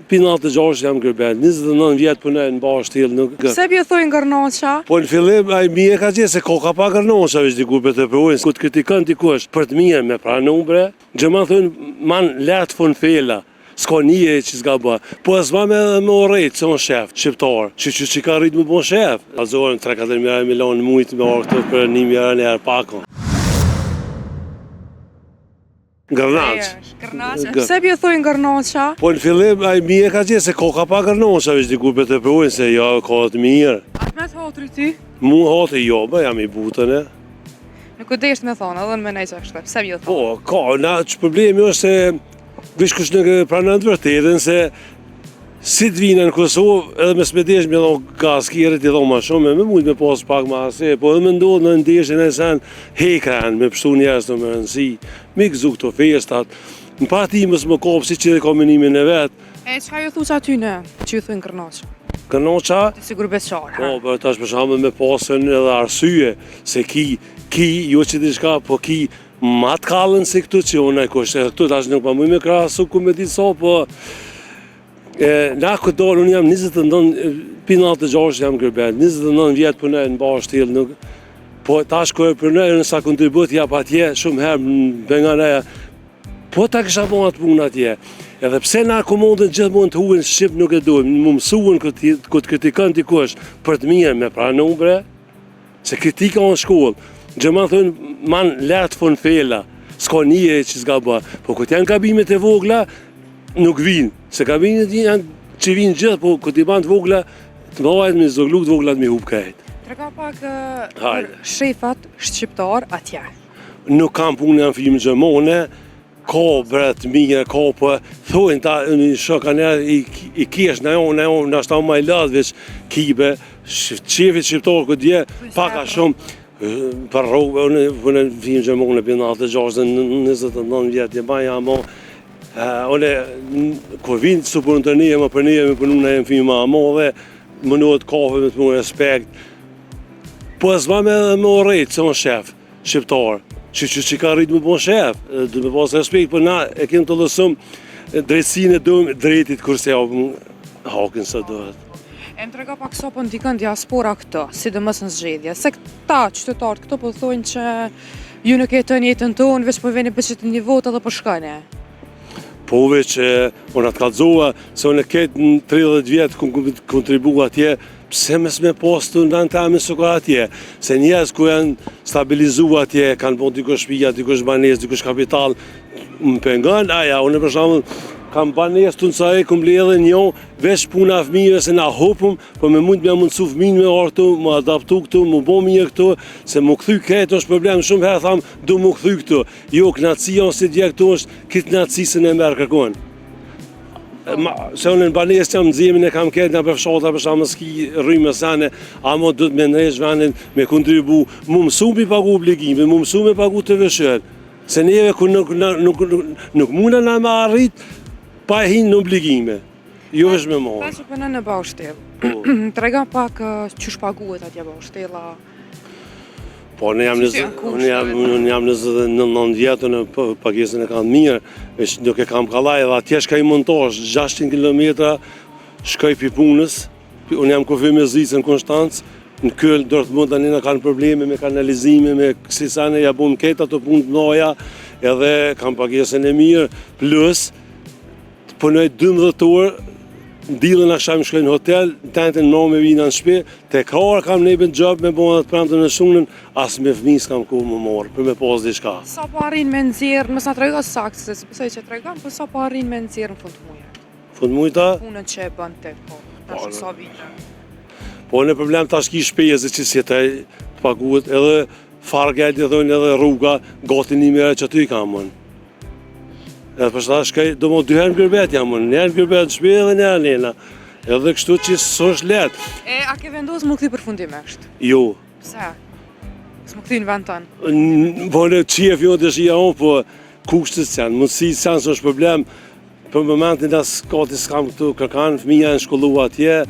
Pi 96 jam n'gurbet, 29 vjet punoj në Baustellë nuk... Pse po ju thojnë gërnoqa? Po në fillim ai mirë ka gjetë se ka ka pa gërnoqa veç dikur për të provojnë, kur të kritikon dikush për të mirë me pranu bre, gjermanët thonë man lernt von Fehler, s'ka njeri që s'ka bë, po e s'ma me edhe me urrejt se unë shef, shqiptar, që që që ka rritë me bo shef, a zorën 3-4 mijë me lanë mujtë me ardh këtu për 1 mijë euro një pako. Gërnaç. Gërnaç. Pse po ju thojnë gërnaça? Po në fillim ai mirë ka gjetë se ka ka pa gërnaça veç dikur për të provojnë se jo ka të mirë. A të met hatri ty? Mu hatri jo, më jam i butën e. Nuk u desht me thonë, edhe në me nejtë kështu, pse po ju thonë? Po, ka, na që problemi është se veç kush nuk e pranon të vërtetën se Si të vina në Kosovë, edhe me s'me desh me dhonë gaz kerrit i dhonë ma shumë, me mujtë me pas pak ma ase, po edhe me ndodhë në ndeshje në sen, hekran, me pështu njerëz të me rëndësi, me gëzu këto festat, në parti mos më kapë, si që dhe ka menimin e vetë. E çka ju thu atyne, që ju thujnë gërnoqa? Gërnoqa? Ti si gurbetqar, ha? Po, po, tash për shembull me pasën edhe arsye, se ki, ki, jo që diçka, po ki, Ma të kallën si këtu që unë e kush, edhe këtu tash nuk pa muj me krahasu ku me ditë sa, po e, na ku dolë, unë jam 29, pi 96 jam n'gurbet, 29 vjet punoj në Baustellë, nuk, po tash ku e punoj, unë sa kontribut jap atje, shumë herë më pengon aja, po ta kisha bo atë punë atje, edhe pse na komodën gjithmonë të huajnë shqip nuk e dojmë, më mësuan kur të kritikon dikush për të mirë me pranu bre, Se kritika në shkollë, gjermanët thonë, man lernt von Fehler, s'ka njeri që s'ka bë. Po kur janë gabimet e vogla, nuk vinë. Se gabimet janë që vinë gjithë, po kur t'i ban të vogla, të mëdhajt me zvoglu, të voglat me hup krejt. Trego pak për shefat shqiptar atje. Nuk kam punë janë firmë gjermane, Ka bre të mirë, ka po thojnë ta një shok anë i, i kesh në jonë, në jonë, nashta ma i latë veç kibe, shefit shqiptar këtë dje, pak a shumë, për rrugë, unë unë në firmë gjermane, për 96, 29 vjetë, je ma jam, unë, kur vinë së punë të një, më për një, me punu në jemë firmë ma dhe, mënohet kafe me të mu respekt, po e s'ma me edhe me urrejt, se unë shef, shqiptar, që që që ka rritë me bo shef, do me pas respekt, po na e kemë të lësëm drejtësinë e dojmë drejtit kurse ja hakin së duhet. E më trego pak sa po ndikon diaspora këto, sidomos në zgjedhje, se këta qytetarët këto po thonë që ju nuk jetoni jetën tonë, veç po veni për që të një votë edhe po shkoni. Po veç unë atë kallzova, se unë këtë në 30 vjetë kum kontribu atje, pse mos me pas të në të amin së atje, se njerëz ku janë stabilizu atje, kanë bo dikush shpia, dikush banesë, dikush kapital, më pengon, aja, unë për shembull kam banesë të nësaj, kum ble edhe një, veç puna fëmijëve se na hupëm, po me mund me mundësu fëmijën me ardh këtu, me adaptu këtu, me bo mirë këtu, se mu kthy krejt është problem, shumë herë tham, du mu kthy këtu. Jo, knaqësia si dje këtu është, këtë knaqësi s'e merr kërkun. Ma, se unë në banesë jam nximin e kam këtë në për fshata për shembull s'ki rrymë sene, amo do të me ndreq vendin, me kontribu, mu mësu me pagu obligime, mu mësu me pagu TVSH-në. Se neve ku nuk, nuk, nuk, nuk, nuk muna na me arrit pa e hinë në obligime. Jo veç me marrë. Pa që punon në Baustellë. Po. Trego pak qysh paguhet atje Baustella. Po, unë jam në unë jam unë jam 29 vjet, unë po, pagesën e kam mirë, veç nuk e kam kallaj edhe atje shkoj montazh 600 kilometra shkoj pi punës. Unë jam kufi me Zvicrën Konstanc, në Köln Dortmund tani na kanë probleme me kanalizime, me kësi sene, ja bum krejt ato punë të mdhaja, edhe kam pagesën e mirë, plus Punoj 12 orë, n'dilën aksham shkoj në hotel, në t'enjten mrame vina në shpi, tekrar kam një job me bo edhe të premten e shtunën, as me fëmijë s'kam kohë me marrë, për me pas diçka. Sa po arrin me nxjerr, mos na trego saktë, se s'besoj që tregon, po sa po arrin me nxjerr në fund të mujit? Fund mujit a? Punën që e bën ti, po, tash po, sa vite. Po në problem tash ki shpezë që si të paguhet edhe Fahrgeld i thonë edhe rruga, gati një mijë që aty i kam unë. Edhe për shta shkaj, do më dy herë në gurbet jam unë, një herë në gurbet në shpi edhe një herë nena. Edhe kështu që s'është lehtë. E, a ke vendosë m'u kthy përfundimisht? Jo. Pse? S'mu kthy në vend tënd? Po në qef jo dëshira unë, po kushtet s'janë, mundësitë s'janë, s'është problem. Për momentin as gati s'kam këtu kërkan, fëmija janë shkollu atje,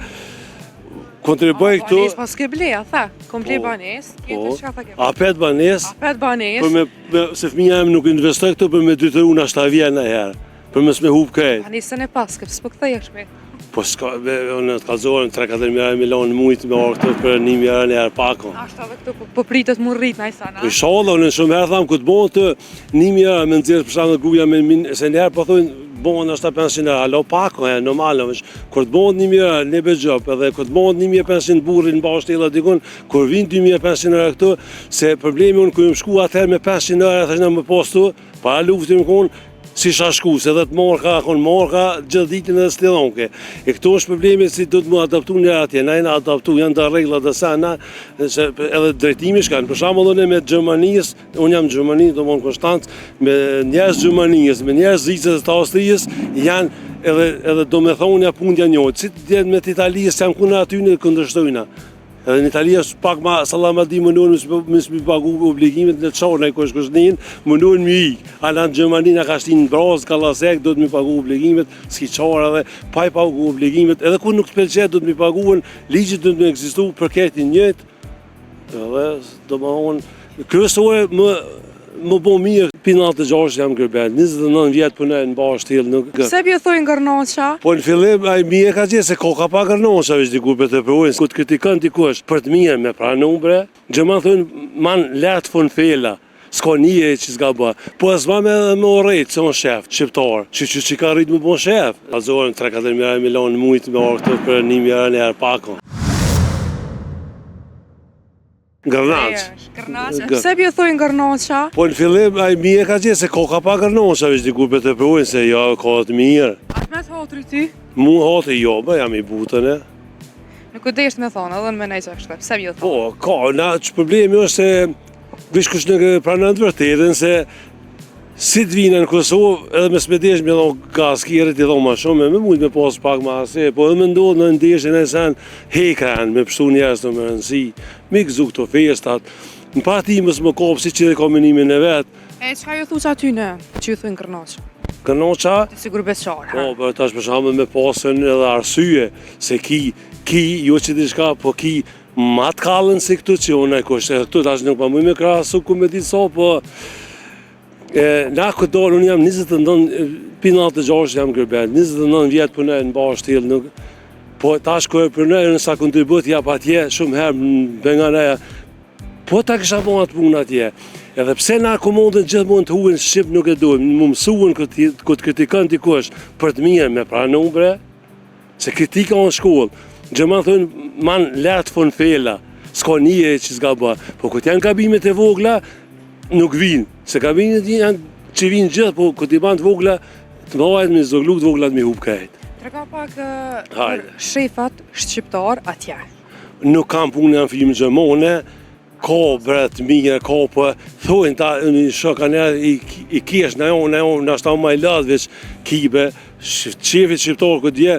kontriboj këtu... Banesë pas ke ble, a tha? Kom ble po, banesë, tjetër po. çka tha ke ble? Apet banesë, Apet banesë. Për me, me, se fëmija jam nuk investoj këtu për me detyru nashta vjen në herë. Për mos me hup krejt. A nisën e paske, pse s'po kthehesh me? Po s'ka, unë të kallzoj, 3-4 mijë me lanë mujt me ardh këtu për 1 mijë euro një herë pako. Ashtu edhe këtu po, po pritet mu rrit naj sen, a? Inshallah, unë shumë herë tham kur të bëhet 1 mijë euro me nxjerr për shembull gruaja me min, se një herë po thonë bëhen ndoshta 500 euro, alo pako e normal, veç kur të bëhet 1 mijë euro në begjop edhe kur të bëhet 1500 burri në bashtella dikun, kur vin 2500 euro këtu, se problemi unë kur jam shku atëherë me 500 euro thashë më postu, para luftës më kon S'isha shku, se 10 marka, kon marka, gjithë ditën edhe s'ti dhonke. E këto është problemi si do të më adaptu një atje, na jena adaptu, janë da rregulla dhe sa na, se edhe drejtimi shkan. Për shembull unë me Gjermanisë, unë jam në Gjermani, do më në Konstancë, me njerëz Gjermanisë, me njerëz Zvicrës të Austrisë, janë edhe edhe do me thonë ja punë janë njëjtë. Si të jetë me të Italisë, janë kundër atyne kundërshtojna. Edhe në Itali është pak ma sallamadi mundohen mos mi pagu obligimet në qorë në kush kush nin, mundohen mi ik. A në Gjermani na ka shtinë në brazë, kallasek, do të mi pagu obligimet, s'ki qare edhe pa i pagu obligimet, edhe kur nuk të pëlqen do të mi paguen, ligji do të mi ekzistu për këtë i njëjtë, edhe do më thonë, kryesore më më bo mirë, pi 96 jam n'gurbet, 29 vjet punoj në bashtillë, nuk... Pse po ju thojnë gërnoqa? Po në fillim ai mirë ka qenë se ko ka pa gërnoqa veç dikur për të provojnë, kur të kritikon dikush për të mirë me pranu bre, gjerman thonë man lernt von Fehler, s'ka njeri që s'ka bë. Po e s'ma me edhe me urrejt, se unë shef, shqiptar, që që që ka rritë me bo shef. A zorën 3-4 mijë me lanë mujt me ardh këtu për 1 mijë euro një herë pako. Gërnaç. Gërnaç. Pse po ju thojnë gërnaça? Po në fillim ai mirë ka qenë se ko ka pa gërnaça veç dikur për të provojnë se jo ka të mirë. A të met hatri ty? Mu hatri jo, bë jam i butën e. Nuk u desht me thonë, edhe në me nejtë kështu, pse po ju thonë? Po, ka, na që problemi është se Veç kush nuk e pranon të vërtetën se si të vinë në Kosovë, edhe me s'me desh me dhonë gaz kerrit i dhonë ma shumë, me mujtë me pas pak ma ase, po edhe me ndodhë në ndeshje në sen, heka janë, me pështu njerëz të me rëndësi, me gëzu këto festat, në parti mos më kopë, si që dhe ka menimin e vetë. E çka ju thu që atyne, që ju thujnë gërnoqa? Gërnoqa? Ti si gurbetqar, ha? Po, për tash për shembull me pasën edhe arsye, se ki, ki, jo që diçka, po ki, Ma të kallën si këtu që unë e kush, edhe këtu tash nuk pa muj me krahasu ku me ditë sa, po e, na këtë dorë, unë jam 29, pi 96 jam n'gurbet, 29 vjetë punoj në bashtillë, nuk, po tash kur e punoj, unë sa kontribut jap atje, shumë herë më pengon aja, po ta kisha bo atë punë atje, edhe pse na komodën gjithmonë të huajnë shqip nuk e dojmë, më mësuen këtë të kritikon dikush për të mirë me pranu bre, Se kritika në shkollë, gjerman thonë, man lernt von Fehler, s'ka njeri që s'ka bë. Po kur janë gabimet e vogla, nuk vinë. Se gabimet janë që vinë gjithë, po kur t'i ban të vogla, të mëdhajt me zvoglu, të voglat me hup krejt. Trego pak për shefat shqiptar atje. Nuk kam punë janë firmë gjermane, ka bre të mirë, ka po, thojnë ta, në shoka në i, i kesh në jo, në jo, në ashta ma i latë, veç kibe, shefit shqiptar këtë dje,